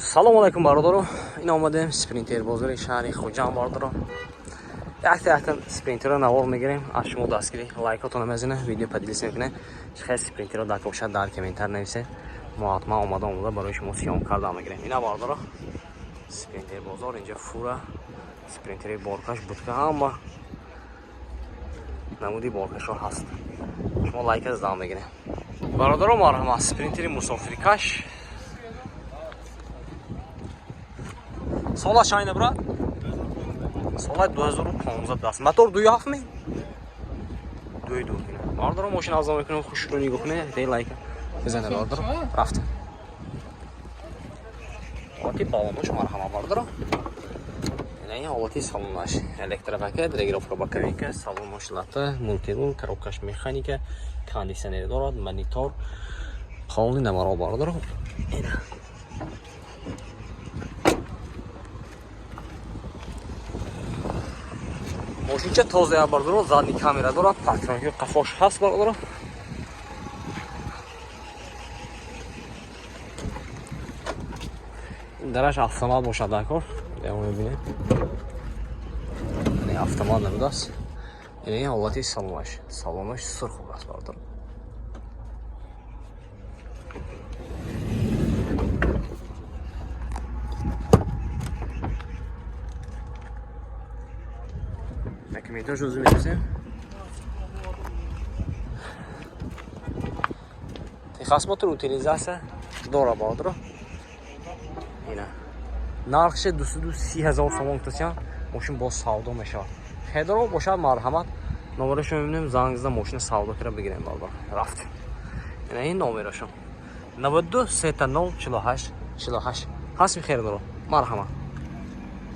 Салом алайкум, бародаро. Ин омадем Спринтер бозори шаҳри Хуҷанд, бародаро. Якта якта Спринтерро навор мегирем. Аз шумо дастгирӣ лайкотона мезанед, видео поделиться мекунед. Хеле Спринтерро дар бошад, дар комментар нависед. Мо ҳатман омада омада барои шумо съём карда мегирем. Ина, бародаро, Спринтер бозор, инҷа фура, Спринтери боркаш, будка, ҳама намуди боркашҳо ҳаст. Шумо лайка зада мегирем. Бародаро, марҳамат, Спринтери мусофиркаш. Сола чанд, брат? Сола 2015 даст. Мотор 2.7 ми? 2.2. Бародаро, мошина азон мекунем, хушрӯ нигоҳ кунед, дей лайка бизанед, бародаро. Рафтем. Ҳолати балонош, марҳамат, бародаро. Ина ин ҳолати салонаш. Электропакет, регулировка боковинка, салонош лата, мультирул, коробкаш механика, кондиционер дорад, монитор, полный номеро, бародаро. Ина. Мошинча тоза, бародаро, задний камера дорад, парктроник қафош ҳаст, бародаро. Ин дараш автомат бошад, дар кор. Ямо мебинем. Яъне автомат набудааст. Ин ҳолати салонаш. Салонаш сурх аст, бародаро. Документаш өзі меписем. Техосмотр, утилизация дора, бародаро. Ина. Нархше 230 ҳазор сомон гуфтасян, мошин боз савдо мешавад. Хедро бошад, марҳамат, номерашо мебинем, занг зада мошина савдо кара бигирем, бародар. Рафтем. Ина ин номерашо. 92 30 48 48. Ҳастми хердоро. Марҳамат.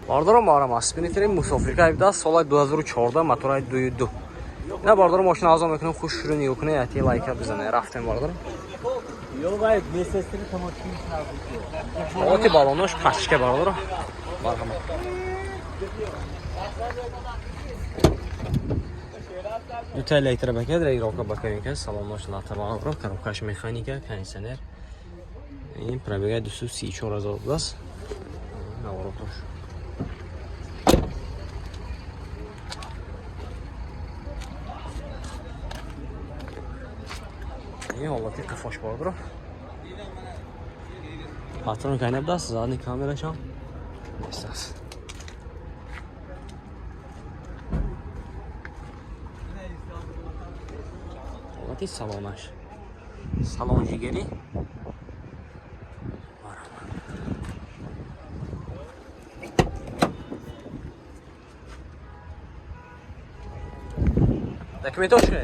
Бародаро, марҳамат, Спринтери мусофирка 17, соли 2014, мотораи 2.2. Ина, бародаро, мошина азон мекунем, хуш шурӯ нигоҳ кунед, яти лайка бизанед. Рафтем, бародаро. Ҳолати балонош пачка, бародаро. Марҳамат. Дута электропакет, регулировка боковинка, салонош лата, бародаро, коробкаш механика, кондиционер. Ин пробега 234 ҳазор будааст. Наворотош. Ин ҳолати қафош, бародаро. Патрон кайна будааст, задний камерашам нест аст. Ҳолати салонаш. Салон ҷигарӣ. Марҳамат. Документош ки?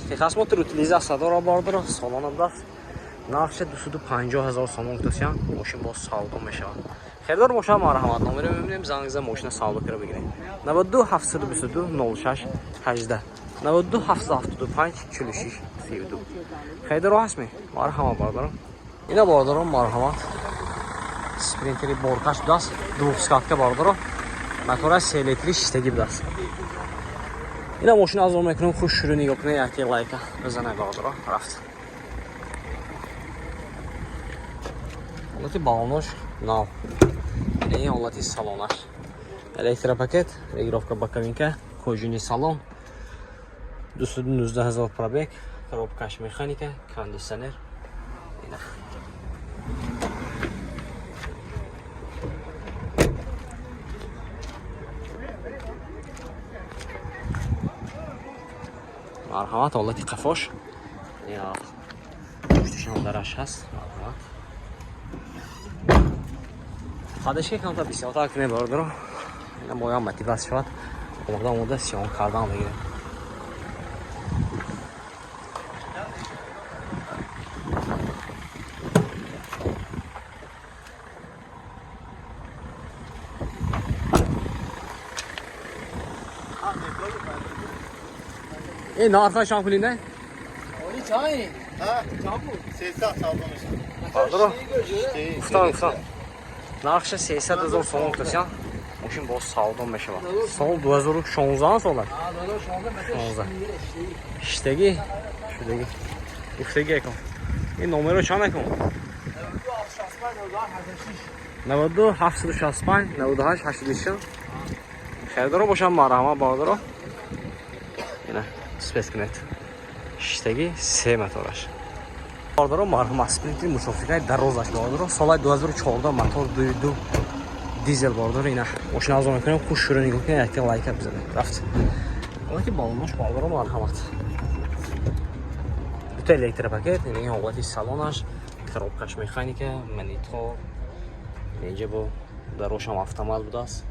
Техосмотр, утилизация дора, бародаро, салона будааст. Нархша 250 ҳазор сомон гуфтасян, мошин боз савдо мешавад. Хелдор бошад, марҳамат, номеро мебинем, занг зада мошина савдо кара бигирем. 92 722 06 18, 92 775 46 32. Хелдоро ҳастми? Марҳамат, бародаро. Ина, бародаро, марҳамат. Спринтери боркаш будааст, двухскатка, бародаро. Мотора 3 литри шиштагӣ будааст. Ина мошина азон мекунем, хуш шурӯ нигоҳ кунед, яки лайка бизанед, бародаро. Рафт. Ҳолати балонош нав. Ин ҳолати салонаш. Электропакет, регулировка боковинка, кожаный салон. 219 ҳазор пробег, коробкаш механика, кондиционер. Ина. Марҳамат, ҳолати қафош. Ина пушташам дараш ҳаст. Марҳамат. Қадашки камта бисёртар кунед, бародаро. Ина бояд мотивация шавад. Омода омода съём кардан мегирем. Ин нархаш чанд пул ине? Бародаро, гуфтам, гуфтам. Нархша 300 ҳазор сомон гуфтасян. Мошин боз савдо мешавад. Сол 2016 сола. 16. Иштагӣ, шудагӣ. Гуфтагӣ якон. Ин номеро чанд якон? 92 765 98 86. Харидоро бошам, марҳамат, бародаро. Ина спецкунед. Шиштаги се мотораш. Бародаро, марҳамат, Спринтери мусофиркаи дарозаш, бародаро. Солаи 2014, мотор 2.2 дизел, бародаро. Ина мошина азон мекунем, хуш шуро нигоҳ кунед, якта лайка бизанед. Рафт. Ҳолати балонош, бародаро, марҳамат. Дута электропакет, ина ин ҳолати салонаш, коробкаш механика, монитор. Инҷа бо дарошам автомат будааст.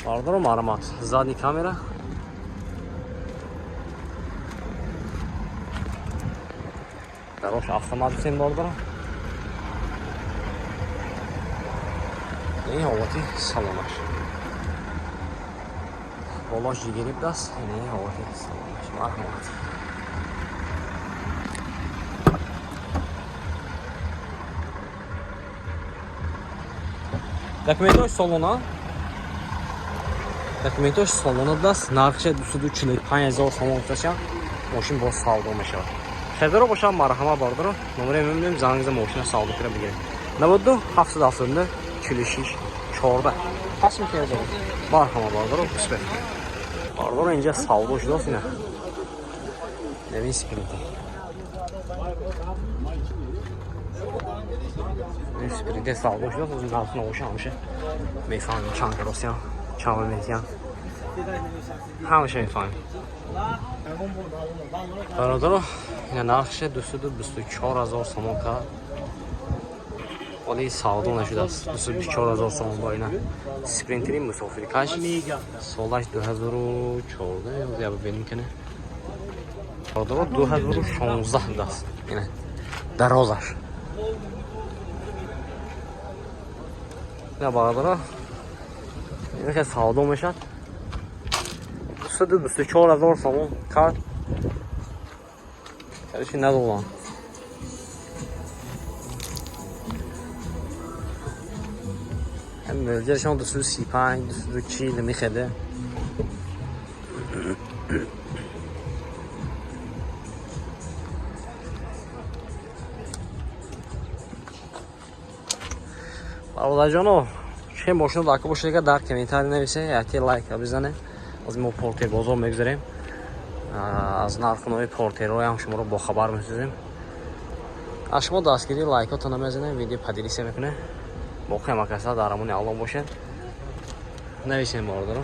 Бародаро, марҳамат, задний камера. Дарош автомат гуфтем, бародаро. Ин ҳолати салонаш. Болош ҷигери будааст. Ин ҳолати салонаш. Марҳамат. Документош солона. Документош солона будааст. Нархша 245 ҳазор сомон гуфташам. Мошин боз савдо мешавад. Харидоро бошам, марҳамат, бародаро. Номере мебинем, занг за мошина савдо кира бигирем. 92 779 46 14. Пас мекунед. Марҳамат, бародаро, успех. Бародаро, инҷа савдо шудааст ина. Навин Спринтер. Ин Спринтер савдо шудааст, аз нарх навоша ҳамаша мефаҳмем чанд каросиян, чанд метиян. Ҳамаша мефаҳмем. Бародаро, ина нархша 224 ҳазор сомон кард. Вале савдо нашудааст. 224 ҳазор сомон бо ина Спринтери мусофиркаш, солаш 2014 ё бибинем кане. Бародаро, 2016 будааст. Ина дарозаш. Ина, бародаро, ин хел савдо мешавад. 224 ҳазор сомон кард. Короче, надодам. Мелҷаршон 235, 240 мехеде. Бародарҷоно, че мошино дака бошед, дар комментарий нависе, якте лайка бизане. Аз мо портер бозор мегузарем. Аз нархунои портерҳоям шуморо бохабар месозем. Аз шумо дастгирӣ лайкотона мезанем, видео поделиться мекунем. Боқӣ ҳама каса дар амони Аллоҳ бошед. Нависем, бародаро.